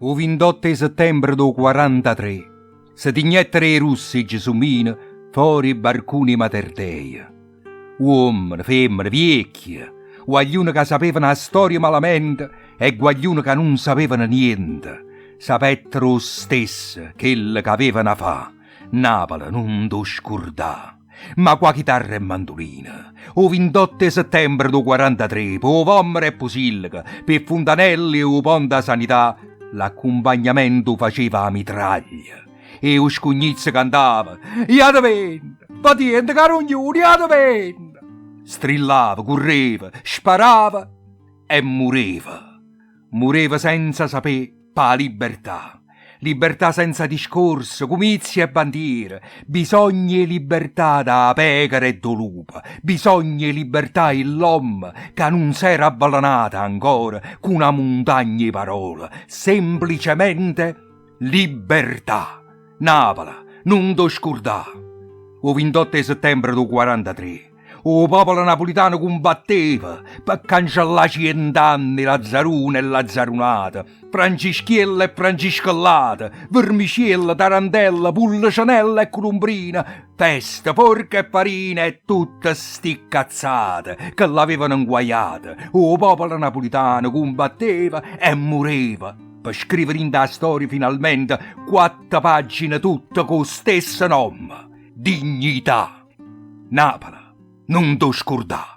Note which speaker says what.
Speaker 1: O 28 'e settembre d' 'o 43 se tignettero 'e russo 'e giesummine fore 'e barcune 'e Materdei. Uommene, femmene, viecchie, guagliune ca sapevano 'a storia malamente e guagliune ca nun sapevano niente, sapettero 'o stesso chello ch'avevano 'a fà, Napule nun t' 'o scurdà. Ma cu 'a chitarra e mandulina. O 28 'e settembre d' 'o 43, p' 'o Vommero e Pusilleco, p' 'e Funtanelle e 'o Ponte 'a Sanità, l'accumpagnamento 'o faceva 'a mitraglia. E 'o scugnizzo cantava, Iatevenne! Fetiente, carugnune, iatevenne! Strillava, curreva, sparava e mureva. Mureva senza sapé p' 'a libertà. Libertà senza discorse, cumizie e bandiere, bisogno 'e libertà d' 'a pecora e d' 'o lupo, bisogno 'e libertà 'e ll'ommo ca nun s'era avvelenato ancora cu na muntagna 'e parole, semplicemente libertà! Napule, nun t' 'o scurdà! O 28 'e settembre d' 'o 43. 'O popolo napulitano cumbatteva pe cancellà cient'anne 'e lazzarune e lazzarunate, francischielle e francischellate, vermicielle, tarantelle, pullecenelle e culumbrine, feste, forche e farina e tutte sti cazzate che l'avevano 'nguaiate. 'O popolo napulitano cumbatteva e mureva pe scrivere dint' 'a storia finalmente quatte pagine tutte cu 'o stesso nomme, Dignità! Napule, nun t' 'o scurdà!